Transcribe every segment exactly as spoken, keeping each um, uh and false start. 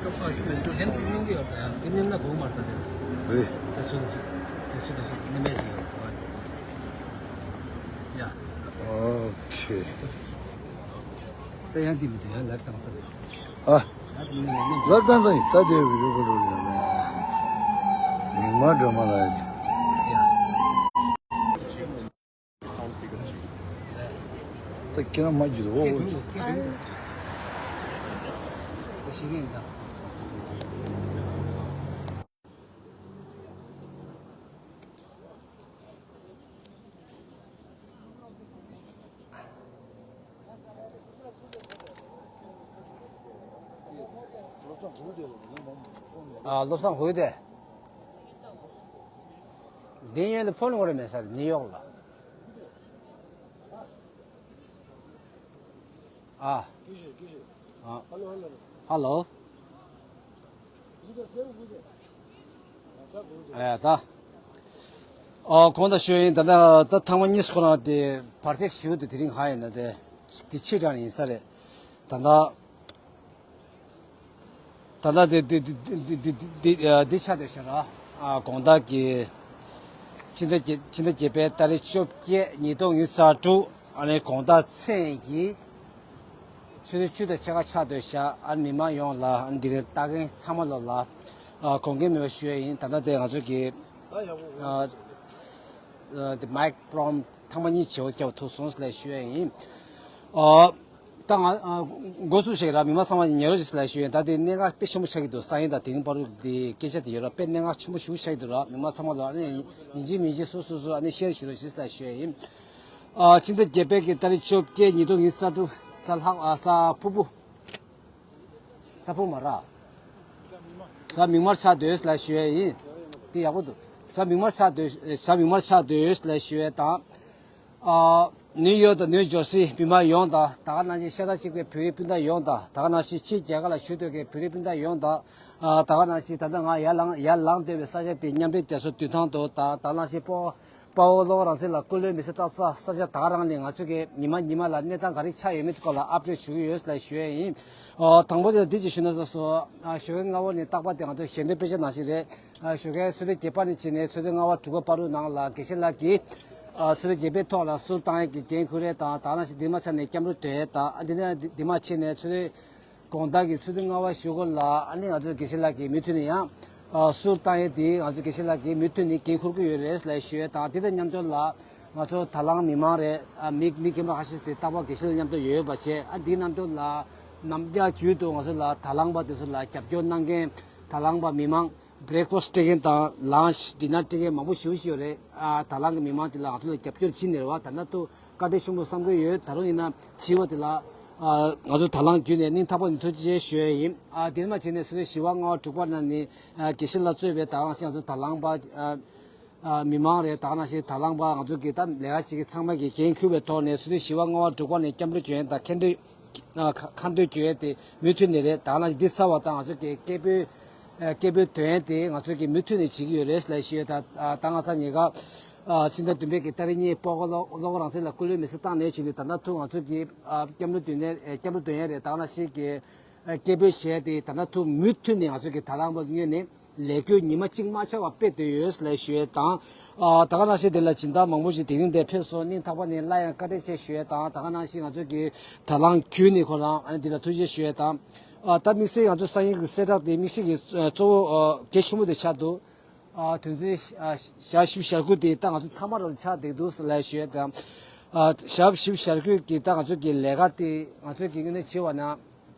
ཨ་ཞུ་མེད་འདུག་ལན་གཅིག་གནང་གི་ཡོད་པ་ཡང་འདི་མཉམ་ན་དགོངས་མ་ཐག་རེད། རེད། དེ་སུ་ཞིག་དེ་སུ་ཞིག་ནི་མེད་ཞིག་ཡོད་པ། ཡ། ཨོ་ཁེ། ད་ཡང་འདི་མི་འདུག་ཡང་ལབ་བཏང་ས་རེད། ཨ། ལབ་བཏང་ས་ཡིན། ད་དེ་བི་རུ་གུ་རུ་ལ་ཡང་མིང་མ་འགྲོ་མ་ལ་ཡིན། ད་ཁྱེད་རང་མ་བརྒྱུད་དོ། ཨ། བློ་བཟང་ཧུའེ་དེ། འདི་ཡོད་ལ་ཕོན་ངོ་རེ་མེད་ས་ནིའུ་ཡོག་ལ། ཨ། ཨ། ཧ་ལོ། ཨ་ད། ཨོ་གོང་དུ་ཞུས་ཡིན། ད་ལྟ་ད་ཐེངས་མ་གཉིས་ཁོ་རང་དེ་བར་ཆད་ཞུ་དུ་དེ་རིང་ཧ་ཡིན་ན་དེ་དེ་ཕྱི་དྲགས་ཡིན་ས་རེད། ད་ལྟ། ད་ལྟ་འདི་འདི་འདི་འདི་འདི་འདི་འདི་ཨ་འདི་ཆགས་བསྡད་ཤག་ར། ཨ་དགོང་དག་གི་ཕྱི་ཟླ་བརྒྱད་ཕྱི་ཟླ་བརྒྱད་པའི་ཏ་རིག་བཅོ་བརྒྱད་ཉིས་སྟོང་ཉི་ཤུ་རྩ་དྲུག་ཨ་ནི་དགོང་དག་མཚན་གྱི་ཆུ་ཚོད་བཅུ་དང་ཕྱེད་ཀ་ཆགས་བསྡད་ཤག་ཨ་ནི་མི་མང་ཡོངས་ལ་ཨ་ནི་འདི་རིང་ལྟ་མཁན་ཚང་མ་ལོ་ལ་ཨ་དགོངས་འགལ་མེད་པ་ཞུ་ཡ་ཡིན། ད་ལྟ་དེ་ང་ཚོ་གི་ཨ་ཨ་དེ་མའིག་པྲོམ་ཐེངས་མ་གཉིས་བྱེད་པ་སྐྱབས་ཐུག་སོང་ལ་ཞུ་ཡ་ཡིན། ཨ། ད་ང་ཨ་འགོ་ཚུགས་ཤིག་ར། མི་མང་ཚང་མ་ཉན་རོགས་ཞིག་ལ་ཞུ་ཡིན། ད་དེ་གནད་འགག་དཔེ་ཆེན་པོ་ཆགས་ཀྱི་འདུག་སང་ཉིན་དང་དེ་རིང་བར་དུ་དེ་སྐད་ཆ་དེ་ཡོད་ར། དཔེ་གནད་འགག་ཆེན་པོ་ཞིག་ཆགས་ཀྱི་འདུག་ར། མི་མང་ཚང་མ་ལ་ཨ་ནི་ཡིན་གཅིག་མིན་གཅིག་སོ་སོ་སོ་ཨ་ནི་ཤེར་ཞུ་རོགས་ཞིག་ལ་ཞུ་ཡ་ཡིན། ཨ་ཕྱི་ཟླ་བརྒྱད་པའི་གི་ཏ་རིག་བཅོ་བརྒྱད་ཉིས་སྟོང་ཉི་ཤུ་རྩ་དྲུག་གཟའ་ལྷག་ཨ་གཟའ་ཕུར་བུ། གཟའ་ཕུར་བུ་མ་ར། གཟའ་མིག་དམར་ཆགས་འདུག་ལ་ཞུ་ཡ་ཡིན། དེ་ཡག་པོ་འདུག་གཟའ་མིག་དམར་ཆགས་འདུག་གཟའ་མིག་དམར་ཆགས་འདུག་ལ་ཞུ་ཡ་དང་། ཨ། ནིའུ་ཡོག་དང་ནིའུ་ཇར་སི་མི་མང་ཡོངས་དང་ད་ག་ནང་བཞིན་ཤ་སྟག་གཅིག་པའི་བོད་རིགས་སྤུན་ཟླ་ཡོངས་དང་ད་ག་ནང་བཞིན་ཕྱི་རྒྱལ་ཁབ་ལ་བཞུགས་སྡོད་མཁན་བོད་རིགས་སྤུན་ཟླ་ཡོངས་དང་། ཨ། ད་ག་ནང་བཞིན་ད་ལྟ་ང་ཡར་ལངས་ཡར་ལངས་སྡོད་པའི་ས་ཆ་དེ་མཉམ་འབྲེལ་རྒྱལ་ཚོགས་མདུན་ཐང་དུ་དང་ད་ག་ནང་བཞིན་སྤོ་དཔའ་བོ་བློ་དགའ་རང་བཙན་ལ་སྐུ་ལུས་མེ་སྲེག་བཏང་ས་ས་ཆ་ད་ག་རང་ནས་ང་ཚོ་གི་ཉི་མ་ཉི་མ་ལ་གནས་སྟངས་ག་རེ་ཆགས་ཡོད་མེད་སྐོར་ལ་ཨབ་ཌེཊ་ཞུ་གི་ཡོད་ལ་ཞུ་ཡ་ཡིན། ཨོ་དང་པོ་དེ་འདི་ཅིག་ཞུ་ན་ས་སོ། ཨ་ཞོགས་ཀའི་སྔ་པོ་ནས་རྟག་པར་དེ་ང་ཚོ་ཞལ་འདོན་དཔེ་ཆ་ནང་བཞིན་རེད། ཨ་ཞོགས་ཀའི་ཆུ་ཚོད་བརྒྱད་པ་ནས་བྱས་ནས་ཆུ་ཚོད་ལྔ་པ་དྲུག་པ་བར་དུ་ནང་ལ་དགེ་བཤེས་ལགས་ཀྱིས་ཨ་ཆུ་ཚོད་བརྒྱད་པའི་ཐོག་ལ་གསུར་བཏང་ཡས་ཀྱི་འགན་ཁུར་རེད་དང་ད་ག་ནང་བཞིན་འདི་མ་ཆ་ནས་སྐྱབས་འགྲོ་དོན་ཡས་དང་ཨ་འདི་ནས་འདི་འདི་མ་བྱས་ནས་ཆུ་ཚོད་དགོང་དག་གི་ཆུ་ཚོད་ལྔ་པ་གཞུག་གུ་ལ་ཨ་ནི་ང་ཚོ་དགེ་བཤེས་ལགས་ཀྱིས་མུ་མཐུད་ནས་ཡང་ཨ་གསུར་བཏང་ཡས་དེ་ང་ཚོ་དགེ་བཤེས་ལགས་ཀྱིས་མུ་མཐུད་ནས་འགན་འཁུར་གྱི་ཡོད་རེད་ལ་ཞུ་ཡས་དང་དེ་དང་མཉམ་དུ་ལ་ང་ཚོ་དང་བླངས་མི་མང་རེད། ཨ་མི་མི་རྒན་པ་ཁ་ཤས་དེ་རྟག་པར་དགེ་བཤེས་ལགས་མཉམ་དུ་ཡོད་ཡོད་པ་བྱས་ཨ་དེའི་མཉམ་དུ་ལ་ནམ་རྒྱ་བརྒྱུད་དུ་ང་ཚོ་ལ་དང་བླངས་པ་དེ་ཚོ་ལ་རྒྱབ་སྐྱོར་གནང་མཁན་དང་བླངས་པ་མི་མང་བྷི་རེག་ཕ་སི་སྤྲད་མཁན་དང་ལངས་ཌི་ནར་སྤྲད་མཁན་མང་པོ་ཞེ་པོ་ཅིག་ཡོད་རེད། ཨ་དང་བླངས་ཀྱི་མི་མང་དེ་ལ་ང་ཚོ་ལ་རྒྱབ་སྐྱོར་བྱེད་ནས་རེད་བ། ད་ལྟ་ཐུག་བཀའ་དྲིན་ཆེན་པོ་བསམ་གྱི་ཡོད། ད་རུང་ཡིན་ན་བྱིས་པ་དེ་ལ་ཨ་ང་ཚོ་དང་བླངས་བརྒྱུད་ནས་སྙིང་ཐག་པ་ནས་ཐུགས་རྗེ་ཆེ་ཞུ་ཡས་ཡིན། ཨ་དེ་མ་བྱས་ནས་སོ་སོའི་བཞི་པ་ལྔ་པ་དྲུག་པ་ནང་ནས་ཨ་དགེ་བཤེས་ལགས་གཙོས་པའི་དང་བླངས་ཤིག་ང་ཚོ་དང་བླངས་པ་ཨ་ཨ་མི་མང་རེད། ད་ག་ནང་བཞིན་དང་བླངས་པ་ང་ཚོ་གི་ད་ལས་ཀ་བྱེད་མཁན་ཚང་མ་གིས་འགན་འཁུར་བའི་ཐོག་ནས་སོ་སོའི་བཞི་པ་ལྔ་པ་དྲུག་པ་ནས་སྐྱབས་འགྲོ་སྐྱོན་ཡས་དང་ཁ་འདོན་ཨ་ཁ་ཁ་འདོན་སྐྱོན་ཡས་དེ་མུ་མཐུད་ནས་རེད། ད་ག་ནང་བཞིན་འདི་ཚར་བ་དང་ང་ཚོ་གི་སྐད་འབོད་ཨ་སྐད་འབོད་འདོན་ཡས་དེ་ང་ཚོ་གིས་མུ་མཐུད་ནས་བྱེད་ཀྱི་ཡོད་རེད་ལ་ཞུ་ཡས། ད་ཨ་ད་ང་ཚ་ཉེ་ག་ཨ་ཕྱི་ཟླ་བདུན་པའི་གི་ཏ་རིག་གཉིས་སྤོ་བོ་བློ་བློ་དགའ་རང་བཙན་ལ་སྐུ་ལུས་མེ་སྲེག་བཏང་ནས་བྱས་ནས་ད་ལྟ་ཐུག་ང་ཚོ་གི་ཨ་སྐྱབས་འགྲོ་འདོན་ནས་ཨེ་སྐྱབས་འགྲོ་འདོན་ཡས་རེད། ད་ག་ནང་བཞིན་གི་ཨ་སྐད་འབོད་བྱས་ཏེ་ད་ལྟ་ཐུག་མུ་མཐུད་ནས་ང་ཚོ་གི་དང་བླངས་པ་ངོས་ནས་ལས་འགུལ་ཉི་མ་གཅིག་མ་ཆག་པར་སྤེལ་བསྡད་ཡོད་ལ་ཞུ་ཡས་དང་། ཨ་ད་ག་ནང་བཞིན་དེ་ལ་སྦྱིན་བདག་མང་པོ་ཞིག་དེ་རིང་འདིར་ཕེབས་སོང་། སྙིང་ཐག་པ་ནས་སླར་ཡང་བཀའ་དྲིན་ཆེ་ཞུ་ཡས་དང་། ད་ག་ནང་བཞིན་ང་ཚོ་གི་དང་བླངས་བརྒྱུད་ནས་ཁོ་རང་ཨ་ནི་འདི་ལ་ཐུགས་རྗེ་ཆེ་ཞུ་ཡས་དང་། ཨ་ད་དམིགས་བསལ་ང་ཚོ་སང་ཉིན་གྱི་གསལ་བསྒྲགས་དེ་དམིགས་བསལ་གྱི་གཙོ་བོ་ཨ་གལ་ཆེན་པོ་དེ་ཆགས་འདུག་ཨ་དོན་ཚན་ཨ་ཞག་བཞི་བཅུ་ཞེ་དགུ་དེ་ད་ང་ཚོ་མཐའ་མ་རུ་ཆགས་བསྡད་འདུག་ལ་ཞུ་ཡས་དང་། ཨ་ཞག་བཞི་བཅུ་ཞེ་དགུ་གི་ད་ང་ཚོ་གི་ལས་ཀ་དེ་ང་ཚོ་གི་དངོས་གནས་བྱས་པ་ན་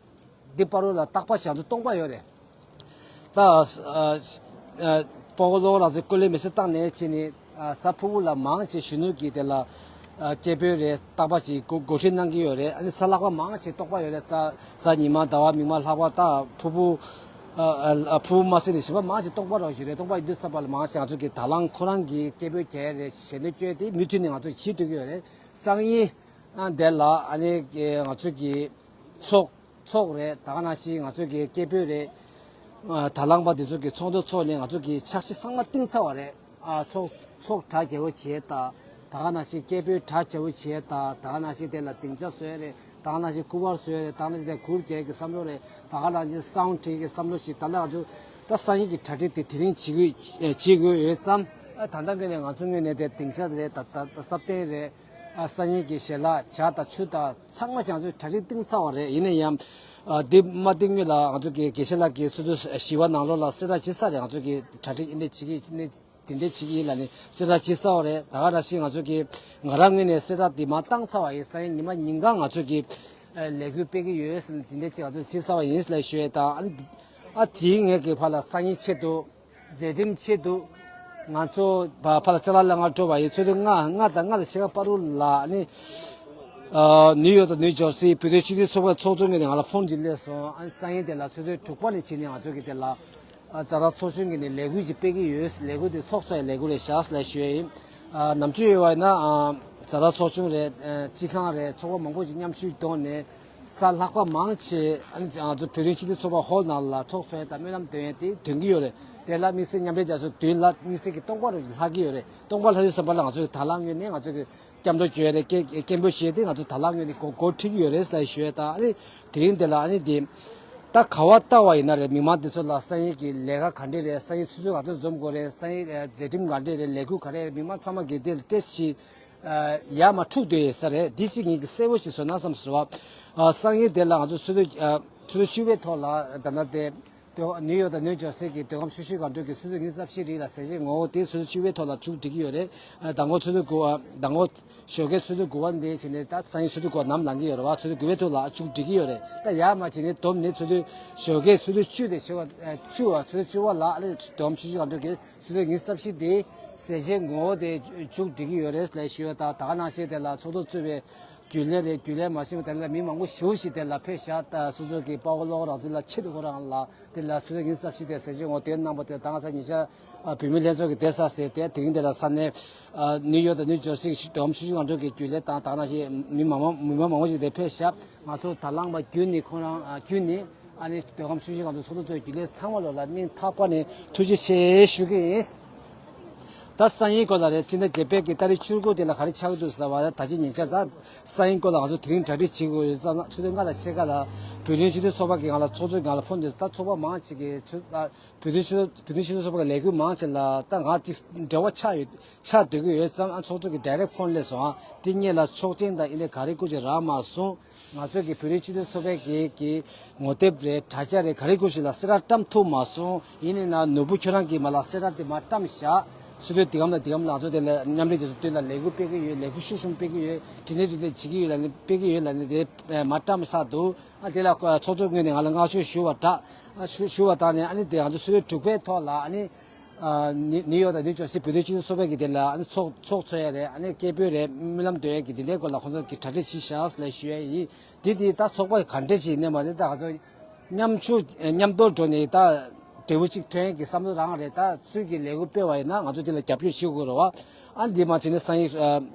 འདི་བར་དུ་ལ་རྟག་པར་ཞག་ཚོད་སྟོང་པ་ཡོད་རེད། ད་ཨ་ཨ་སྤོ་བོ་བློ་དགའ་རང་བཙན་སྐུ་ལུས་མེ་སྲེག་བཏང་ནས་ཕྱིན་ནས་ཨ་གཟའ་ཕུར་བུ་ལ་མང་ཆེ་གཞོན་ནུ་གི་དེ་ལ་ཨ་སྐད་འབོད་རེད། རྟག་པར་ཅིག་འགོ་འགོ་ཁྲིད་གནང་གི་ཡོད་རེད། ཨ་ནི་གཟའ་ལྷག་པ་མང་ཆེ་རྟོག་པ་ཡོད་རེད། གཟའ་གཟའ་ཉི་མ་ཟླ་བ་མིག་དམར་ལྷག་པ་ད་ཕུར་བུ་ཨ་ཨ་ཕུར་བུ་མ་ཟེར་ནས་གཞན་པ་མང་ཆེ་རྟོག་པ་རང་བཞིན་རེད། རྟོག་པ་ཡོད་དུས་ཙམ་པ་ལ་མང་ཆེ་ང་ཚོ་གི་དང་བླངས་ཁོ་རང་གི་སྐད་འབོད་རྒྱག་རེད། ཞལ་འདོན་བསྐྱོན་དེ་མུ་མཐུད་ནས་ང་ཚོ་བྱེད་སྡོད་ཀྱི་ཡོད་རེད། སང་ཉིན་ཨ་དེ་ལ་ཨ་ནི་ང་ཚོ་གི་ཚོགས་ཚོགས་རེད། ད་ག་ནང་བཞིན་ང་ཚོ་གི་སྐད་འབོད་རེད། ཨ་དང་བླངས་པ་འདི་ཚོ་གི་ཚོགས་འདུ་ཚོགས་ནས་ང་ཚོ་གི་འཆར་གཞི་ཚང་མ་བཏིང་ཚར་བ་རེད། ཨ་ཚོགས་ཚོགས་གྲ་རྒྱས་པོ་བྱས་དང་། ད་ག་ནང་བཞིན་སྐད་འབོད་གྲ་རྒྱས་པོ་བྱས་དང་། ད་ག་ནང་བཞིན་དེ་ལ་སྡིངས་ཆ་བཟོས་རེད། ད་ ད་ག་ནང་བཞིན་སྐུ་པར་བཟོས་རེད། ད་ག་ནང་བཞིན་དེ་གུར་རྒྱག་གི་བསམ་བློ་རེད། ད་ག་ནང་བཞིན་སའུན་ཌི་ཊེག་གི་བསམ་བློ་ཞིག་ད་ལྟ་ང་ཚོ་ད་སང་ཉིན་གྱི་གྲ་སྒྲིག་དེ་དེ་རིང་བྱེད་དགོས་བྱེད་དགོས་ཡོད་ཙང་། ད་ལྟ་ངོས་ནས་ང་ཚོ་ངོས་ནས་དེ་སྡིངས་ཆ་རེད། ད་ད་ད་སྲ་བརྟན་རེད། ཨ་སང་ཉིན་གྱི་ཞལ་ལག་ཇ་དང་ཆུ་དང་ཚང་མ་ཅང་ཚོས་གྲ་སྒྲིག་བཏིང་ཚར་བ་རེད། ཡིན་ན་ཡང་། ཨ་འདི་མ་བཏིང་སྔོན་ལ་ང་ཚོ་གི་དགེ་བཤེས་ལགས་ཀྱིས་སོ་སོའི་ཞི་བ་ནང་ལོགས་ལ་གསལ་བསྒྲགས་བྱེད་ས་རེད། ང་ཚོ་གི་གྲ་སྒྲིག་ཨེ་འདྲས་བྱེད་ཀྱི་ཨེ་འདྲས་དེ་འདྲས་བྱེད་ཀྱི་ཡིན་ལབ་ནས་གསལ་བསྒྲགས་བྱེད་ས་བ་རེད། ད་ག་ནང་བཞིན་ང་ཚོ་གི་ང་རང་ངོས་ནས་གསལ་བསྒྲགས་དེ་མར་བཏང་ཚར་བ་ཡིན། སང་ཉིན་ཉི་མ་ཉིན་གང་ང་ཚོ་གི་ཨ་ལས་འགུལ་སྤེལ་གྱི་ཡོད་ཟེར་ནས་དེ་འདྲས་ཅིག་ང་ཚོ་བྱེད་ས་བ་ཡིན་ལབ་ཞུ་ཡས་དང་། ཨ་ནི་ཨ་དེའི་ངེད་ཀྱི་ཕར་ལ་སང་ཉིན་ཆེད་དུ། མཛད་རིམ་ཆེད་དུ། ང་ཚོ་བ་ཕར་ལ་ཅ་ལག་ལ་ང་འགྲོ་བ་ཡིན། ཚོད་དུ་ལྔ་ལྔ་དང་ལྔ་དང་ཕྱེད་ཀ་བར་དུ་ལ་ནི། ཨ་ནིའུ་ཡོག་དང་ནིའུ་ཇར་སི་བོད་དོན་སྤྱི་འཐུས་ཚོགས་པའི་ཚོགས་གཙོ་ངོས་ནས་ང་ལ་ཕོན་ཅིག་སླེབས་སོང་། ཨ་ནི་སང་ཉིན་དེ་ལ་ཆུ་ཚོད་དྲུག་པ་ནས་བྱས་ནས་ང་ཚོ་གི་དེ་ལ་ཨ་ཛ་དྲག་ཚོགས་ཆུང་གིས་ནས་ལས་འགུལ་ཅིག་སྤེལ་གྱི་ཡོད། ལས་འགུལ་དེ་ཚོགས་གཙོའི་ལས་འགུལ་རེད་ཤག་ལབ་ཞུ་ཡས་ཡིན། ཨ་ནམ་རྒྱུན་ཡོད་པ་ཡིན་ན་ཨ་ཛ་དྲག་ཚོགས་ཆུང་རེད། ཨ་སྤྱི་ཁང་རེད། ཚོགས་པ་མང་པོ་ཅིག་མཉམ་ཞུགས་གཏོང་ནས། གཟའ་ལྷག་པ་མང་ཆེ་ཨ་ནི་ང་ཚོ་བོད་དོན་སྤྱི་འཐུས་ཚོགས་པ་ཧོལ་ནང་ལ་ཚོགས་འཚོགས་ཡས་དང་སྨོན་ལམ་འདོན་ཡས་དེ་འདོན་གྱི་ཡོད་རེད། དེ་ལ་དམིགས་བསལ་མཉམ་འབྲེལ་རྒྱལ་ཚོགས་མདུན་ལ་དམིགས་བསལ་གྱི་སྟོང་པ་རུ་ལྷག་གི་ཡོད་རེད། སྟོང་པ་ལྷག་ཡོད་བསམ་པ་ལ་ང་ཚོ་གི་དང་བླངས་ངོས་ནས་ང་ཚོ་གི་སྐྱབས་འགྲོ་བརྗོད་རེད། སྐད་སྐད་འབོད་བྱས་ཏེ་ང་ཚོ་དང་བླངས་ངོས་ནས་འགོ་འགོ་ཁྲིད་ཀྱི་ཡོད་རེད་ལབ་ཞུ་ཡས་དང་། ཨ་ནི་དེ་རིང་དེ་ལ་ཨ་ནི་དེ་ད་ག་བ་ལྟ་བ་ཡིན་ན་རེད། མི་མང་འདི་ཚོ་ལ་སང་ཉིན་གྱི་ལས་ཀ་ག་འདྲས་རེད། སང་ཉིན་ཆུ་ཚོད་ག་ཚོད་འཛོམས་དགོས་རེད། སང་ཉིན་ཨ་མཛད་རིམ་ག་འདྲས་རེད། ལས་འགུལ་ག་རེ་རེད། མི་མང་ཚང་མ་གི་དེ་ལ་ཏེ་ཞིག་ཡར་མར་འཁྲུག་སྡོད་ཡོད་ས་རེད། འདི་གཅིག་ངེད་ཀྱིས་གསལ་པོ་ཞིག་བཟོ་ན་བསམ་ཟེར་བ། ཨ་སང་ཉིན་དེ་ལ་ང་ཚོ་ཆུ་ཚོད་ཨ་ཆུ་ཚོད་བཅུ་པའི་ཐོག་ལ་ད་ལྟ་དེ་ནིའུ་ཡོག་དང་ནིའུ་ཇར་སི་གི་མདོ་ཁམས་ཆུ་ཤུལ་སྒང་དྲུག་གི་ཆུ་ཚོད་ཉི་ཤུ་རྩ་བཞི་རིང་ལ་ཟས་བཅད་ངོ་བོ་དེ་ཆུ་ཚོད་བཅུ་པའི་ཐོག་ལ་མཇུག་སྒྲིལ་གྱི་ཡོད་རེད། ཨ་མདང་དགོང་ཆུ་ཚོད་དགུ་པ་མདང་དགོང་ཞོགས་ཀའི་ཆུ་ཚོད་དགུ་པ་ནས་བྱས་ནས་ད་སང་ཉིན་ཆུ་ཚོད་དགུ་པ་ནམ་ལངས་ཀྱི་ཡོད་རེད་བ། ཆུ་ཚོད་དགུ་པའི་ཐོག་ལ་མཇུག་སྒྲིལ་གྱི་ཡོད་རེད། ད་ཡར་མར་བྱས་ནས་བསྡོམས་ནས་ཆུ་ཚོད་ཞོགས་ཀའི་ཆུ་ཚོད་བཅུ་དེ་བྱས་པ་བཅུ་པ་ཆུ་ཚོད་བཅུ་པ་ལ་ཨ་ནི་མདོ་ཁམས་ཆུ་ཤུལ་སྒང་དྲུག་གི་ཆུ་ཚོད་ཉི་ཤུ་རྩ་བཞི་དེ་ཟས་བཅད་ངོ་བོ་དེ་མཇུག་སྒྲིལ་གྱི་ཡོད་རེད་ལབ་ཞུ་ཡ། ད་ད་ག་ནང་བཞིན་དེ་ལ་ཚོགས་གཙོ་གཙོས་པའི་རྒྱུན་ལས་རེད། རྒྱུན་ལས་མ་ཤེས་པ་དེ་ལ་མི་མང་པོ་ཞེ་པོ་ཞིག་དེ་ལ་ཕེབས་ཤག་ད་སོ་སོ་གི་དཔའ་བོ་བློ་དགའ་རང་བཙན་ལགས་ཆེད་དུ་ཁོ་རང་ལ་དེ་ལ་ཆུ་ཚོད་ཉི་ཤུ་རྩ་བཞི་དེ་ཟས་བཅད་ངོ་བོ་དེ་གནང་པ་དེ་ད་ང་ཚོ་ཉེ་ཆར་བོད་མི་ལྷན་ཚོགས་ཀྱི་གདན་ས་ཟེར་དེ་དེ་རིང་དེ་ལ་ས་གནས་ནིའུ་ཡོག་དང་ནིའུ་ཇར་སི་མདོ་ཁམས་ཆུ་ཤུལ་སྒང་དྲུག་གི་རྒྱུན་ལས་དང་ད་ག་ནང་བཞིན་མི་མང་མང་མི་མང་མང་པོ་ཞིག་དེ་ཕེབས་ཤག་ང་ཚོ་དང་བླངས་པ་བརྒྱུད་ནས་ཁོ་རང་བརྒྱུད་ནས། ཨ་ནི་མདོ་ཁམས་ཆུ་ཤུལ་སྒང་དྲུག་ཚོགས་གཙོ་གཙོས་རྒྱུན་ལས་ཚང་མ་ལོ་ལ་སྙིང་ཐག་པ་ནས་ཐུགས་རྗེ་ཆེ་ཞུ་གི་ཡིན། ད་སང་ཉིན་སྐོར་ལ་རེད། སྤྱི་ཟླ་བརྒྱད་པའི་གི་ཏ་རིག་བཅུ་དགུ་དེ་ལ་ག་རེ་ཆགས་ཀྱི་འདུག་ཟེར་བ་ད་ཅི་ཉེ་ཆར་ད་སང་ཉིན་སྐོར་ལ་ང་ཚོ་དེ་རིང་གྲ་སྒྲིག་བྱེད་དགོས་ཡོད་ཙང་ན་ཆུ་ཚོད་ལྔ་དང་ཕྱེད་ཀ་ལ་བོད་དོན་སྤྱི་འཐུས་ཚོགས་པ་གི་ང་ལ་ཚོགས་གཙོས་ང་ལ་ཕོན་འདུག་ད་ཚོགས་པ་མང་ཆེ་གི་ཆུ་ད་བོད་དོན་སྤྱི་འཐུས་བོད་དོན་སྤྱི་འཐུས་ཚོགས་པ་གི་ལས་འགུལ་མང་ཆེ་ལ་ད་ང་ཅིག་འབྲེལ་བ་ཆགས་ཡོད་ཆགས་སྡོད་ཀྱི་ཡོད་ཙང་ཨ་ཚོགས་གཙོ་གི་ཌའི་རེག་ཕོན་སླེབས་སོང་། ཨ་དེ་སྔོན་ལ་ཆོག་མཆན་དང་ཨི་ལེ་ག་རེ་སྐུ་མཁྱེན་རག་མ་སོང་། ང་ཚོ་གི་བོད་རིགས་སྤྱི་འཐུས་ཚོགས་པའི་གི་གི་ངོ་དེབ་རེད། དྲ་རྒྱ་རེད། ག་རེ་སྐོར་ཞིག་ལ་གསལ་བསྒྲགས་བཀྲམ་ཐུབ་མ་སོང་། ཡིན་ནའི་ན་ནོར་བུ་ཁྱོད་རང་གིས་མ་ལ་གསལ་བསྒྲགས་དེ་མ་བཀྲམ་བཞག་སྲིད་དོན་འདི་གམ་ལ་འདི་གམ་ལ་ང་ཚོ་དེ་ལ་མཉམ་འབྲེལ་རྒྱལ་ཚོགས་སྟེང་ལ་ལས་འགུལ་སྤེལ་གི་ཡོད། ལས་འགུལ་ཤུགས་ཆེན་པོ་སྤེལ་གི་ཡོད། དྲི་ལན་དྲི་ལན་བྱེད་ཀྱི་ཡོད་ལབ་ནས་སྤེལ་གི་ཡོད་ལབ་ནས་དེ་མ་བཀྲམ་ས་འདུག་ཨ་དེ་ལ་ཚོགས་གཙོ་ངོས་ནས་ང་ལ་བསྔགས་བརྗོད་ཞུ་བ་དྲག་ཨ་ཞུ་ཞུ་བ་དང་ནས་ཨ་ནི་དེ་ང་ཚོ་སྲིད་དོན་དྲུག་པའི་ཐོག་ལ་ཨ་ནི། ནི་ནིའུ་ཡོག་དང་ནིའུ་ཇར་སི་བོད་དོན་སྤྱི་འཐུས་ཚོགས་པའི་གི་དེ་ལ་ཨ་ནི་ཚོགས་ཚོགས་འཚོགས་ཡ་རེད། ཨ་ནི་སྐད་འབོད་རེད། སྨོན་ལམ་འདོན་ཡ་གི་དེ་འདྲའི་སྐོར་ལ་ཁོང་ཚོ་གི་གྲ་སྒྲིག་བྱེད་ཤག་ལ་ཞུ་ཡ་ཡིན། དེ་དེ་ད་ཚོགས་པ་ག་འདྲས་ཅིག་ཡིན་ནའི་མ་རེད། ད་ང་ཚོ་མཉམ་ཆུ་མཉམ་དོར་འགྲོ་ནས་ད་འབྲས་བུ་གཅིག་ཐོན་ཡ་གི་བསམ་བློ་རང་རེད། ད་ཚུལ་གྱི་ལས་འགུལ་སྤེལ་བ་ཡིན་ན་ང་ཚོ་དེ་ལ་རྒྱབ་སྐྱོར་བྱེད་དགོས་རེད་བ། ཨ་ནི་དེ་མ་བྱས་ནས་སང་ཉིན་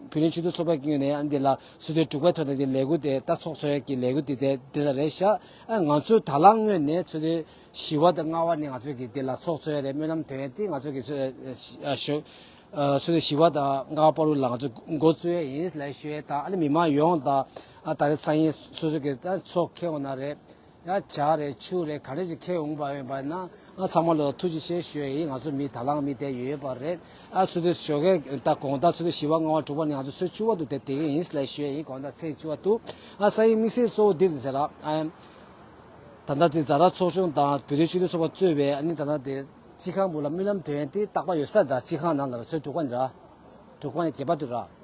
བོད་དོན་སྤྱི་འཐུས་ཚོགས་པའི་གི་ངོས་ནས་ཨ་ནི་དེ་ལ་སྲིད་དོན་དྲུག་པའི་ཐོག་ནས་དེ་ལས་འགུལ་དེ་ད་ཚོགས་འཚོགས་ཡ་གི་ལས་འགུལ་དེ་དེ་དེ་ལ་རེད་ཤག་ཨ་ང་ཚོ་དང་བླངས་ངོས་ནས་ཚུལ་དེ། བཞི་པ་དང་ལྔ་པ་ནི་ང་ཚོ་གི་འདི་ལ་ཚོགས་འཚོགས་ཡ་རེད། སྨོན་ལམ་འདོན་ཡ་དེ་ང་ཚོ་གི་ཚོ་ཨ་ཞོ་ཨ་ཚོ་དེ་བཞི་པ་དང་ལྔ་པ་བར་དུ་ལ་ང་ཚོ་འགོ་བཙུགས་ཡ་ཡིན་ལབ་ཞུ་ཡ་དང་། ཨ་ནི་མི་མང་ཡོངས་དང་ཨ་ད་རེས་སང་ཉིན་སོ་སོ་གི་ཨ་ཚོགས་ཁེལ་འོང་ན་རེད། ཡ་ཇ་རེད་ཆུ་རེད་ག་རེ་ཞིག་ཁེལ་འོང་པ་ཡོད་པ་ན་ཨ་ཚང་མ་ལ་ཐུགས་རྗེ་ཆེ་ཞུ་ཡ་ཡིན། ང་ཚོ་མི་དང་བླངས་མི་དེ་ཡོད་ཡོད་པ་རེད། ཨ་ཚོ་དེ་ཞོགས་ཀས་ད་དགོང་དག་ཚོ་དེ་བཞི་པ་ལྔ་པ་དྲུག་པ་ནི་ང་ཚོ་ཚོད་བཅུ་པ་དུ་དེ་དེ་གི་ཡིན་ལབ་ཞུ་ཡ་ཡིན། དགོང་དག་ཚེས་བཅུ་པ་དུ་ཨ་སང་ཉིན་དམིགས་བསལ་གཙོ་བོ་འདི་རེད་ཟེར་ར། ཨ། ད་ལྟ་དེ་ཛ་དྲག་ཚོགས་ཆུང་དང་བོད་རིགས་སྤྱི་འཐུས་ཚོགས་པ་གཙོས་པའི་ཨ་ནི་ད་ལྟ་དེ་སྤྱི་ཁང་འོག་ལ་སྨོན་ལམ་འདོན་ཡ་དེ་རྟག་པར་ཡོད་ས་དང་སྤྱི་ཁང་ནང་ལ་ཚོད་དྲུག་པ་ནི་ར། དྲུག་པ་ནས་བརྒྱད་པ་དུ་ར།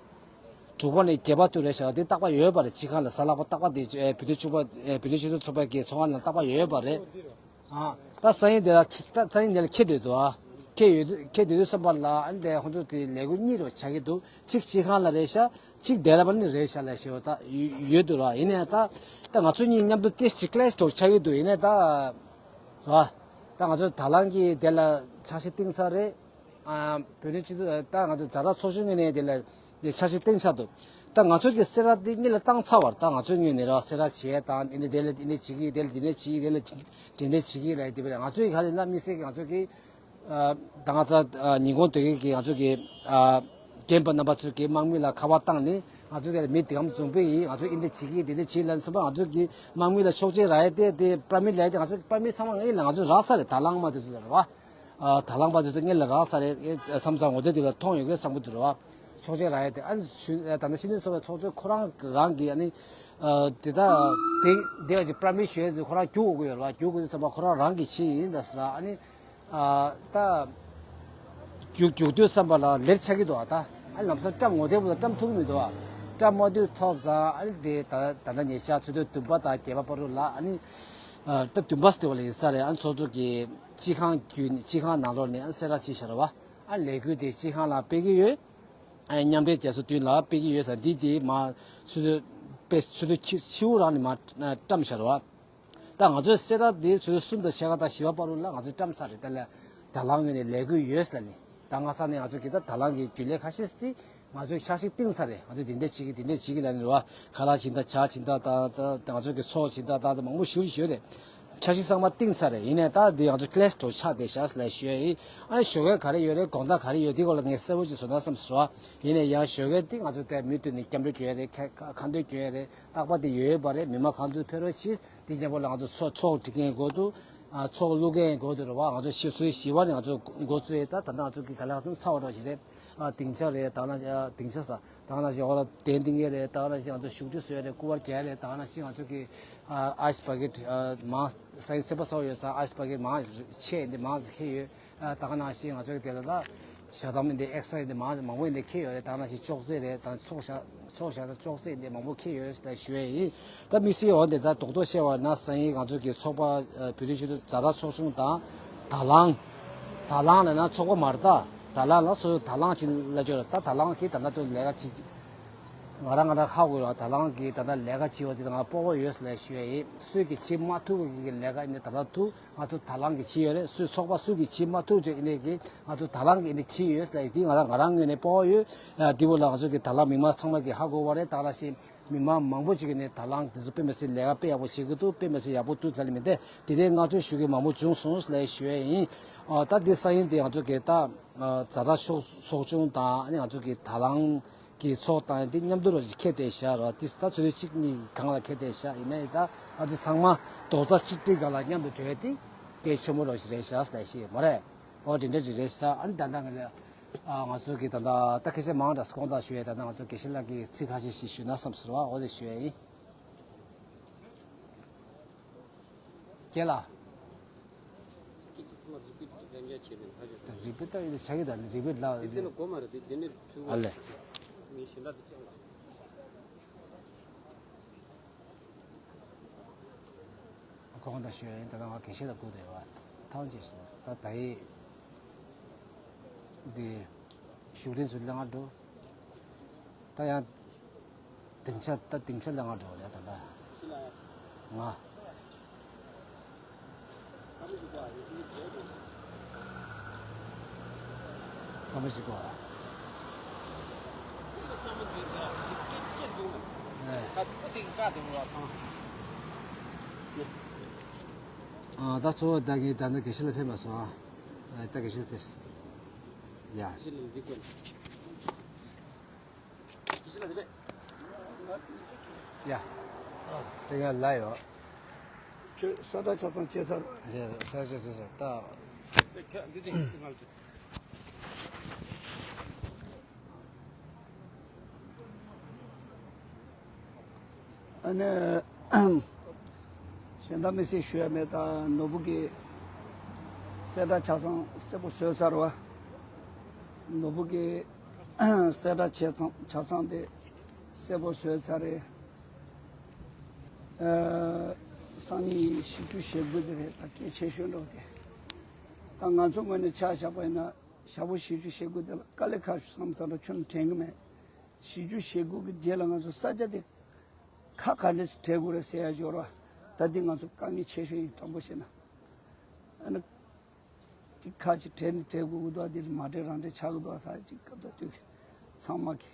དྲུག་པ་ནས་བརྒྱད་པ་དུ་རེད་ཤག་དེ་རྟག་པར་ཡོད་པ་རེད། སྤྱི་ཁང་ལ་གཟའ་ལྷག་པ་རྟག་པར་དེ་བོད་རིགས་ཚོགས་པ་བོད་རིགས་སྤྱི་འཐུས་ཚོགས་པ་གི་ཚོགས་ཁང་ནང་རྟག་པར་ཡོད་པ་རེད། ཨ། ད་སང་ཉིན་དེ་ལ་ད་སང་ཉིན་དེ་ལ་ཁེལ་བསྡད་འདུག་ཨ། ཁེལ་ཡོད་ཁེལ་བསྡད་དུས་བསམ་པ་ལ་ཨ་ནི་དེ་ཁོང་ཚོ་དེ་ལས་འགུལ་གཉིས་རུ་ཆགས་ཀྱི་འདུག་གཅིག་སྤྱི་ཁང་ལ་རེད་ཤག་གཅིག་དེ་ལ་པ་ནི་རེད་ཤག་ལ་ཞེས་པ་ད་ཡོད་འདུག་ར། ཡིན་ནའི་ད་ད་ང་ཚོ་གཉིས་མཉམ་དུ་ཏེ་ཅིག་ཀི་ལེ་ཤ་འདྲ་ཆགས་ཀྱི་འདུག་ཡིན་ནའི་ད་ར་ད་ང་ཚོ་ད་ལང་གི་དེ་ལ་འཆར་གཞི་བཏིང་ས་རེད། ཨ། བོད་དོན་སྤྱི་འཐུས་ད་ང་ཚོ་ཛ་དྲག་ཚོགས་ཆུང་ངོས་ནས་དེ་ལ་འཆར་གཞི་བཏིང་ཚར་འདུག་ད་ང་ཚོ་གི་གསལ་བསྒྲགས་དེ་གཉིས་ལ་བཏང་ཚར་བར་ད་ང་ཚོའི་ངོས་ནས་ར་གསལ་བསྒྲགས་བྱས་དང་འདི་ནས་དེ་ལ་འདི་ནས་བྱེད་ཀྱི་དེ་ལ་འདི་ནས་བྱེད་ཀྱི་དེ་ལ་འདི་འདྲས་བྱེད་ཀྱི་ལ་དེ་བས་ང་ཚོའི་ག་ལ་ན་དམིགས་བསལ་གྱི་ང་ཚོ་གི་ཨ། ད་ང་ཚོ་ཨ་ཉིན་གུང་དེ་གའི་གི་ང་ཚོ་གི་ཨ་རྒན་པ་རྣམ་པ་ཚོས་ཀྱི་དམག་མི་ལ་ཁ་པར་བཏང་ནས་ ང་ཚོ་དེ་ལ་མི་དེ་གམ་འཛོམས་པ་ཡིན། ང་ཚོ་འདི་འདྲ་བྱེད་ཀྱི་འདི་འདྲ་བྱེད་ལབ་སོང་པ། ང་ཚོ་གི་དམག་མི་ལ་ཆོག་མཆན་རག་ཡ་དེ་དེ་པར་མིཊ་ལབ་ཡ་དེ་ང་ཚོ་པར་མིཊ་ཚང་མ་ངེད་ལ་ང་ཚོ་རག་ས་རེད། དང་བླངས་མ་དེ་ཚོ་ལ་རེད་བ། ཨ། དང་བླངས་པ་ཚོ་དེ་ངེད་ལ་རག་ས་རེད། ཨེ། བསམ་བསམ་ངོ་དེ་དེ་ལ་མཐོང་ཡོད་ཀྱི་རེད་བསམ་གྱི་འདུག་རེད་བ། ཆོག་མཆན་རག་ཡ་དེ། ཨ་ནི་ཤུ། ཨ། ད་ལྟ་ཤེས་ཡོན་ཚོགས་པའི་ཚོགས་གཙོ་ཁོ་རང་རང་གི་ཨ་ནི། ཨ། དེ་ད་དེ་དེ་ཡ་གི་པར་མིཊ་ཞུ་ཡ་ཚོ་ཁོ་རང་རྒྱུགས་དགོས་ཀྱི་ཡོད་རེད་བ། རྒྱུགས་དགོས་དུས་ཙམ་པ་ཁོ་རང་རང་གིས་བྱས་ཡིན་ད་ཟེར། ཨ་ནི། ཨ། ད་རྒྱུགས་རྒྱུགས་དུས་ཙམ་པ་ལ་ལེཊ་ཆགས་ཀྱི་འདུག་ཨ། ད་ཨ་ནི་ལམ་སང་བཀྲམ་ངོ་དེ་བུ་ལ་བཀྲམ་ཐུབ་ཀྱི་མི་འདུག་ཨ། བཀྲམ་མ་དུས་ཐོབ་ཙང་ཨ་ནི་དེ་ད་ད་ལྟ་ཉེ་ཆར་ཚོགས་དུས་བདུན་པ་དང་བརྒྱད་པ་བར་དུ་ལ་ཨ་ནི། ཨ། ད་བདུན་པ་ཟེར་བ་ལ་ཡིན་ས་རེད། ཨ་ནི་ཚོགས་གཙོ་གི་སྤྱི་ཁང་བརྒྱུད་ནས་སྤྱི་ཁང་ནང་ལོགས་ནས་ཨ་ནི་གསལ་བསྒྲགས་བྱས་བཞག་རེད་བ། ཨ་ནི་ལས་འགུལ་དེ་སྤྱི་ཁང་ལ་སྤེལ་གྱི་ཡོད། ཨ་ནི་མཉམ་འབྲེལ་རྒྱལ་ཚོགས་མདུན་ལ་སྤེལ་གྱི་ཡོད་ལ། འདི་དེ་མ་ཚོགས་དུས་དཔེ་ཚོགས་དུས་ཕྱི་ཕྱི་དྲོ་རང་ནས་མ་བཀྲམ་བཞག་རེད་བ། ད་ང་ཚོའི་གསལ་བསྒྲགས་འདི་ཚོ་གསུམ་དང་ཕྱེད་ཀ་དང་བཞི་པ་བར་དུ་ལ་ང་ཚོས་བཀྲམ་ཚར་རེད། དེ་ལ་དང་བླངས་ངོས་ནས་ལས་འགུལ་ཡོད་ཟེར་ནས། ད་སྔ་ས་ནས་ང་ཚོ་གི་ད་དང་བླངས་ཀྱི་རྒྱུན་ལས་ཁ་ཤས་ཤིག་ང་ཚོས་འཆར་གཞི་བཏིང་ཚར་རེད། ང་ཚོས་འདི་འདྲས་བྱེད་ཀྱི་འདི་འདྲས་བྱེད་ཀྱི་ལབ་ནས་རེད་བ། ཁ་ལག་སྦྱིན་བདག་ཇ་སྦྱིན་བདག་དང་ད་ང་ཚོ་གི་ཚོགས་སྦྱིན་བདག་དང་ད་མང་པོ་ཞེ་པོ་ཅིག་ཡོད་རེད། འཆར་གཞི་ཚང་མ་བཏིང་ཚར་རེད། ཡིན་ནའི་ད་འདི་ང་ཚོ་ཀི་ལེ་ཤི་དུ་ཆགས་བསྡད་ཤག་ལབ་ཞུ་ཡ་ཡིན། ཨ་ནི་ཞོགས་ཀས་ག་རེ་ཡོད་རེད། དགོང་དག་ག་རེ་ཡོད། འདི་སྐོར་ལ་ངས་གསལ་པོ་ཅིག་བཟོ་ན་བསམ་སོང་། ཡིན་ནའི་ཡང་ཞོགས་ཀས་འདི་ང་ཚོ་ད་མུ་མཐུད་ནས་སྐྱབས་འགྲོ་སྐྱོན་ཡ་རེད། ཁ་ཁ་འདོན་སྐྱོན་ཡ་རེད། རྟག་པར་དེ་ཡོད་པ་རེད། མི་མང་གང་དུ་ཕེབས་རོགས་གྱིས། དེ་མཉམ་པོ་ལ་ང་ཚོ་ཚོགས་ཚོགས་སྒྲིག་མཁན་འགོ་དུ། ཨ། ཚོགས་བླུག་མཁན་འགོ་དུ་རེད་བ། ང་ཚོ་ཞིབ་འཚོལ་ཞི་བ་ནས་ང་ཚོ་འགོ་བཙུགས་ཡས། ད་ད་ལྟ་ང་ཚོ་གི་ག་ལེར་ཚང་ཚར་བ་འདྲ་ཞིག་རེད། ཨ། སྡིངས་ཆ་རེད། ད་ང་ཨ། སྡིངས་ཆ་ས་ད་ང་ཞིག་འོག་ལ་གདན་འདིང་ཡས་རེད། ད་ང་ཞིག་ང་ཚོ་བཞུགས་ཁྲི་བཟོ་ཡས་རེད། སྐུ་པར་རྒྱག་ཡས་རེད། ད་ང་ཞིག་ང་ཚོ་གི་ཨ། ཨའི་སི་བྷ་ཀེ་ཊི། ཨ། མང་ས་ཡིན་སེམས་པ་གསོ་ཡོད་ས་ཨའི་སི་བྷ་ཀེ་ཊི་མང་ཆེ་འདི་མང་ཆེ་ཁྱེར་ཡོད། ཨ། ད་ག་ནང་བཞིན་ང་ཚོ་གི་དེ་ལ་ད་ཞག་དམ་འདི་ཨེག་སི་ཊ་ར་འདི་མང་མང་པོ་འདི་ཁྱེར་ཡོད་རེད། ད་ག་ནང་བཞིན་ཅོག་ཙེ་རེད། ད་ཚོགས་ཞག་ཚོགས་ཞག་ས་ཅོག་ཙེ་འདི་མང་པོ་ཁྱེར་ཡོད་རེད་ཟེར་ཞུ་ཡས་ཡིན། ད་དམིགས་བསལ་འོ་འདི་ད་རྡོག་རྡོག་བཤད་པ་ན་སང་ཉིན་ང་ཚོ་གི་ཚོགས་པ། ཨ། བོད་རིགས་སྤྱི་མཐུན་ཛ་དྲག་ཚོགས་ཆུང་དང་དང་བླངས། དང་བླངས་ལབ་ན་ཚོགས་པ་མ་རེད་ད། དང་བླངས་ལ་སོ་སོ་དང་བླངས་ཅིག་ལབ་ཀྱི་ཡོད་རེད། ད་དང་བླངས་ཀྱིས་ད་ལྟ་དུ་ལས་ཀ་བྱེད་ཅིག་ང་རང་ང་རང་ཧ་གོ་ཡོད། དང་བླངས་ཀྱིས་ད་ལྟ་ལས་ཀ་བྱེད་པ་དེ་ང་སྤོབས་པ་ཡོད་ཟེར་ལབ་ཞུ་ཡས་ཡིན། སུས་ཀྱིས་བྱེད་མ་ཐུབ་པའི་གི་ལས་ཀ་ཡིན་ན་ད་ལྟ་ཐུག་ང་ཚོ་དང་བླངས་ཀྱིས་བྱས་ཡོད་རེད། སུས་ཚོགས་པ་སུ་གིས་བྱེད་མ་ཐུབ་ཅོག་ཡིན་ནའི་གི་ང་ཚོ་དང་བླངས་ཀྱིས་ཡིན་ནའི་བྱས་ཡོད་ཟེར་ལབ་ཡས་དེ་ང་རང་ང་རང་ངོས་ནས་སྤོབས་པ་ཡོད། ཨ། དེ་བོ་ལ་ང་ཚོ་གི་དང་བླངས་མི་མང་ཚང་མ་གིས་ཧ་གོ་བ་རེད། ད་ག་ནང་བཞིན་མི་མང་མང་པོ་ཅིག་གིས་ནི་དང་བླངས་དེ་ཚོ་དཔེ་མི་སྲིད་ལས་ཀ་དཔེ་ཡག་པོ་བྱེད་ཀྱི་འདུག་དཔེ་མི་སྲིད་ཡག་པོ་འདུག་ལབ་ནི་མི་འདུག་དེ་རིང་བསྔགས་བརྗོད་ཞུ་མཁན་མང་པོ་བྱུང་སོང་ལབ་ཞུ་ཡས་ཡིན། ཨ། ད་འདི་སང་ཉིན་དེ་ང་ཚོ་གི་ད། ཨ། ཛ་དྲག་ཚོགས་ཚོགས་ཆུང་དང་ཨ་ནི་ང་ཚོ་གི་དང་བླངས་ཀྱི་ཚོགས་དང་དེ་མཉམ་དུ་རོགས་ཞིག་ཁེལ་བསྡད་ཤག་རོ། དེ་ད་ཚོད་དུས་གཅིག་གཉིས་སྒང་ལ་ཁེལ་བསྡད་ཤག་ཡིན་ནའི་ད་ང་ཚོ་ཚང་མ་རྡོག་རྩ་གཅིག་སྒྲིལ་སྒང་ལ་མཉམ་དུ་འགྲོ་ཡས་དེ་གལ་ཆེན་པོ་རོགས་ཞིག་རེད་ཤག་ལབ་ཞུ་ཡས་མ་རེད། ཨོ་དེ་འདྲ་ཅིག་རེད་ཤག་ཨ་ནི་ད་ལྟ་ང་ལ། ཨ། ང་ཚོ་གི་ད་ལྟ་ད་སྐད་ཆ་མང་དྲགས་དགོངས་དག་ཞུ་ཡས། ད་ལྟ་ང་ཚོ་དགེ་བཤེས་ལགས་ཀྱིས་ཚིག་ཁ་ཤས་ཤིག་ཞུས་ན་བསམ་ཟེར་བ། འོ་དེ་ཞུ་ཡས་ཡིན། རྒན་ལགས། སྐད་ཆ་ཚང་མ་རི་པིཊ་རེ་འགའ་བྱས་པས་ཧ་ཅང་། རི་པིཊ་ད་ཡིན་ཆགས་ཀྱི་ད་ནི་རི་པིཊ་ལ། རི་པིཊ་ལ་གོ་མ་རེད་དེ་འདི་ནས་ཐུག་ཨ་ལེ། མི་གཞན་དག་དེ་སྐྱོང་ལ། གོང་དུ་ཞུས་ཡིན། ད་ལྟ་ང་དགེ་བཤེས་ལ་སྒུག་བསྡད་ཡོད་པ། ཐང་ཅིག་ད་ད་ཡིག་འདི་བཞུགས་ཁྲི་ཚོ་ལ་ང་འགྲོ། ད་ཡང་སྡིངས་ཆ་ད་སྡིངས་ཆ་ལ་ང་འགྲོ་ལ་ད་ལྟ་ང་ཀ་མོ་ཞིག་གོ། ཨ་ད་གཙོ་བོ་ད་ངས་ད་ནི་དགེ་བཤེས་ལ་ཕེབས་མ་སོང་ཨ། ད་དགེ་བཤེས་ལ་ཕེབས། ཡ། ཡ། དེ་ང་ལ་ཡོད། ཁྱོད་གསལ་བསྒྲགས་ཆ་ཚང་བྱས་ཚར། རེད། གསལ་བསྒྲགས་བྱས་ཚར་ད། ཨ་ནི། གཞན་དག་མི་སྲིད་ཞུ་ཡ་མེད། ད་ནོར་བུ་གི་གསལ་བསྒྲགས་ཆ་ཚང་གསལ་པོ་བཟོས་ཚར་བ། ནོར་བུ་གི་གསལ་བསྒྲགས་ཆ་ཚང་ཆ་ཚང་དེ་གསལ་པོ་བཟོས་ཚར་རེད། ཨ། སང་ཉིན་བཞི་བཅུ་ཞེ་དགུ་དེ་རེད། ད་གལ་ཆེ་ཤོས་འགྲོ་དེ། ད་ང་ཚོ་ངོས་ནས་ཆ་བཞག་པ་ཡིན་ན་ཞག་པོ་བཞི་བཅུ་ཞེ་དགུ་དེ་ལ་དཀའ་ལས་ཁག་ཤོས་བསམ་བསམ་འདྲ་ཁྱོན་དྲན་གི་མེད། བཞི་བཅུ་ཞེ་དགུ་གི་རྗེས་ལ་ང་ཚོ་ས་ཆ་དེ་ཁག་ག་འདྲ་ཞིག་བྲལ་དགོས་རེད་ཟེར་ཡ་འབྱོར་བ། ད་འདི་ང་ཚོ་དཀའ་ངལ་ཆེ་ཤོས་ཡིན། དྲང་པོ་བཤད་ན། ཨ་ནི། ཅིག་ཁག་ཅིག་བྲལ་ནས་བྲལ་དགོས་ཀྱི་འདུག་དེ་མ་བྲལ་རང་བྲལ་ཆགས་ཀྱི་འདུག་ད་ཅིག་སྐབས་དང་དུས་ཀྱི་ཚང་མ་གི།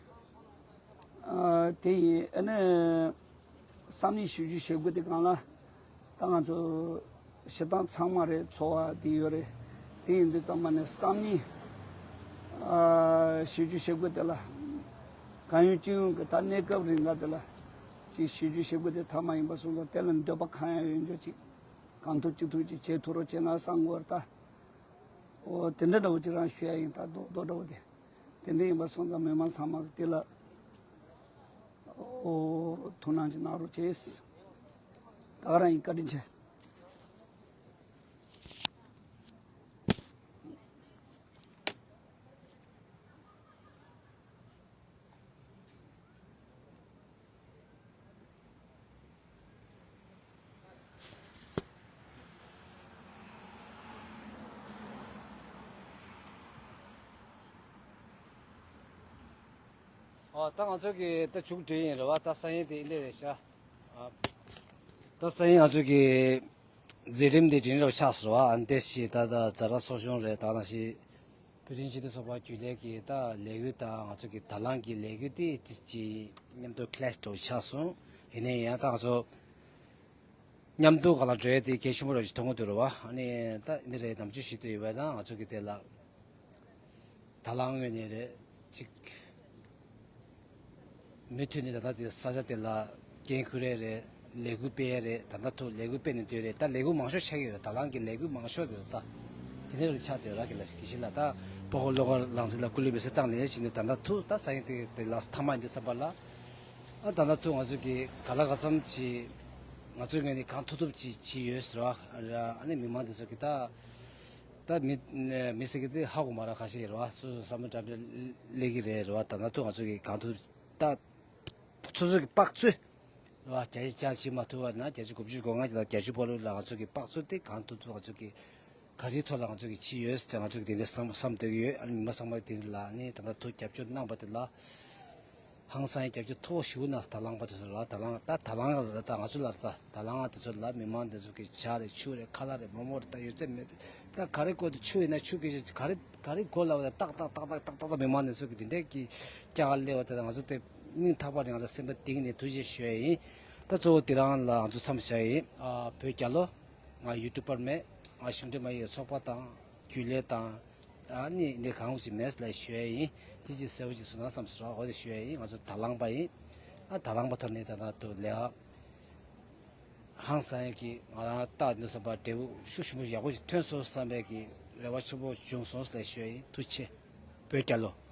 ཨ། དེ་ཡིན། ཨ་ནི། སང་ཉིན་བཞི་བཅུ་ཞེ་དགུ་དེ་སྒང་ལ། ད་ང་ཚོ་སྤྱིར་བཏང་ཚང་མ་རེད། ཚོགས་པ་དེ་ཡོད་རེད། དེ་ཡིན་དུས་ཙམ་པ་ནས་སང་ཉིན། ཨ། བཞི་བཅུ་ཞེ་དགུ་དེ་ལ། གང་ཡོད་ཅི་ཡོང་གི་ད་གནས་སྐབས་རིང་ག་དེ་ལ་ཅིག་ཞུ་རྒྱུ་ཞུ་དགོས་དེ་ཐ་མ་ཡིན་པ་སོང་ཙང་དེ་ལ་འདོད་པ་གང་ཡང་ཡོད་འགྱོ་ཅིག་གང་ཐུབ་ཅི་ཐུབ་ཅིག་བྱེད་ཐུབ་རོགས་བྱེད་ན་བསམ་དགོས་རེད་ད། ཨོ་དེ་འདྲ་འདྲ་བོ་ཅིག་རང་ཞུ་ཡ་ཡིན་ད་རྡོག་རྡོག་འདྲ་བོ་དེ། དེ་འདྲ་ཡིན་པ་སོང་ཙང་མི་མང་ཚང་མ་གི་དེ་ལ་ཨོ་ཐུགས་སྣང་ཅིག་གནང་རོགས་བྱེད། ད་ག་རང་ཡིན། བཀའ་དྲིན་ཆེ། ཨོ་ད་ང་ཚོ་གི་ད་མཇུག་སྒྲིལ་ཡིན་རེད་བ། ད་ས་ཡིན་དེ་འདི་རེད་ཤག་ཨ་ད་ས་ཡིན་ང་ཚོ་གི་མཛད་རིམ་འདི་འདྲ་རེད་བ། ཆགས་སོང་བ། ཨ་འདི་ཞིག་ད་ད་ཛ་དྲག་གསོ་སྦྱོང་རེད། ད་ནང་བཞིན་བོད་རིགས་སྤྱི་མཐུན་ཚོགས་པ་རྒྱུན་ལས་ཀྱི་ད་ལས་འགུལ་དང་ང་ཚོ་གི་དང་བླངས་ཀྱི་ལས་འགུལ་དེ་ཅི་ཅི་མཉམ་དུ་ཁ་ལེ་ཞིག་འགྲོ་ཆགས་སོང་། ཡིན་ནའི་ཡང་ད་ང་ཚོ་མཉམ་དུ་གང་ལ་འགྲོ་ཡ་དེ་གལ་ཆེན་པོ་རེད་ཅེས་མཐོང་གི་འདུག་རེད་བ། ཨ་ནི་ད་འདི་རེད། ནམ་རྒྱུན་ཞུ་དུས་ཡོད་པ་ན་ང་ཚོ་གི་དེ་ལ་དང་བླངས་ངོས་ནས་རེད་ཅིག་མུ་མཐུད་ནས་ད་ལྟ་དེ་ས་ཆ་དེ་ལ་འགན་འཁུར་ཡ་རེད། ལས་འགུལ་སྤེལ་ཡ་རེད། ད་ལྟ་ཐུག་ལས་འགུལ་སྤེལ་ནས་སྡོད་རེད། ད་ལས་འགུལ་མང་ཤོས་ཆགས་ཀྱི་རེད། དང་བླངས་ཀྱི་ལས་འགུལ་མང་ཤོས་དེ་རེད། ད་དེ་འདྲ་རེད་ཆགས་སྡོད་ར་གི་ལ་གི་ཤི་ལ་ད་སྤོ་བོ་བློ་དགའ་རང་བཙན་ལ་སྐུ་ལུས་མེ་སྲེག་བཏང་ནས་ཕྱིན་ནས་ད་ལྟ་ཐུག་ད་ས་ཡིན་དེ་དེ་ལ་ཐ་མ་ཡིན་དེ་བསམ་པ་ལ། ཨ་ད་ལྟ་ཐུག་ང་ཚོ་གི་ག་ལ་ག་བསམ་ཅི་ང་ཚོའི་ངོས་ནས་གང་ཐུབ་ཐུབ་ཅི་བྱས་ཡོད་ཟེར་བ་ར། ཨ་ནི་མི་མང་དེ་ཚོ་གི་ད་ད་མི་མི་སེར་གི་དེ་ཧ་གོ་མ་ར་ཁ་ཤས་ཡོད་ར་བ། སོ་སོ་བསམ་བློ་འདྲ་འདྲ་སླེབས་ཀྱི་རེད་ར་བ། ད་ལྟ་ཐུག་ང་ཚོ་གི་གང་ཐུབ་ད་སོ་སོ་གི་དཔག་ཚོད་ར་བ། བརྒྱ་ཆ་བརྒྱ་བྱེད་མ་ཐུབ་པ་ན་བརྒྱ་ཆ་དགུ་བཅུ་གོ་ལྔ་ལ་བརྒྱད་ཅུ་བར་དུ་ལ་ང་ཚོ་གི་དཔག་ཚོད་དེ་གང་ཐུབ་ཐུབ་ང་ཚོ་གི་ག་རེའི་ཐོག་ལ་ང་ཚོ་གི་ཕྱི་ཡོད་ཟེར་ང་ཚོ་གི་དེ་འདྲ་བསམ་བསམ་སྡོད་ཀྱི་ཡོད། ཨ་ནི་མི་མང་ཚང་མ་དེ་འདྲ་ལ་ནི་ད་ལྟ་ཐུག་རྒྱབ་སྐྱོར་གནང་པ་དེ་ལ་ཧང་སང་ཡི་རྒྱབ་སྐྱོར་མཐོ་པོ་ཞུ་ན་ད་ལང་པ་དེ་ཚོ་ལ་ད་ལང་ད་ད་ལང་ལ་ད་ང་ཚོ་ལ་ད་ད་ལང་དེ་ཚོ་ལ་མི་མང་དེ་ཚོ་གི་ཇ་རེད་ཆུ་རེད་ཁ་ལག་རེད་མོག་མོག་རེད་ད་ཡོད་ཚད་མེད་ཚད་ད་ག་རེ་དགོས་དུ་ཆུ་ཡིན་ན་ཆུ་གི་ག་རེ་ག་རེ་དགོས་ལ་བ་ད་ཏག་ཏག་ཏག་ཏག་ཏག་ཏག་ཏག་མི་མང་དེ་ཚོ་གི་དེ་འདྲས་ཀྱི་སྐྱ་ག་ལེ་བ་དེ་ད་ང་ཚོ་དེ་སྙིང་ཐག་པ་ནས་ང་ཚོ་སེམས་པ་གཏིང་ནས་ཐུགས་རྗེ་ཞུ་ཡ་ཡིན། ད་གཙོ་བོ་དེ་རང་ལ་ང་ཚོ་མཚམས་བཞག་ཡིན། ཨ་བོད་རྒྱལ་ལོ། ང་ཡུ་ཊུབ་པར་མེད། ང་གཞུང་འབྲེལ་མ་ཡིན་པའི་ཚོགས་པ་དང་རྒྱུན་ལས་དང་ཨ་ནི་འདི་གང་ཞིག་མེད་ལ་ཞུ་ཡ་ཡིན། དེ་ཅིག་གསལ་པོ་ཅིག་བཟོ་ན་བསམ་སོང་། འོ་དེ་ཞུ་ཡ་ཡིན། ང་ཚོ་ད་ལང་པ་ཡིན། ཨ་ད་ལང་པ་ཐོག་ནས་ད་ལྟ་དུ་ལས་ཀ་ཧང་སང་ཡ་གི་ང་རང་ལྟ་འདུག་བསམ་པ་འབྲས་བུ་ཤུགས་ཆེན་པོ་ཡག་པོ་ཞིག་ཐོན་སོང་བསམ་པའི་གི་རེ་བ་ཆེན་པོ་བྱུང་སོང་ལ་ཞུ་ཡ་ཡིན། ཐུགས་རྗེ་ཆེ། བོད་རྒྱལ་ལོ།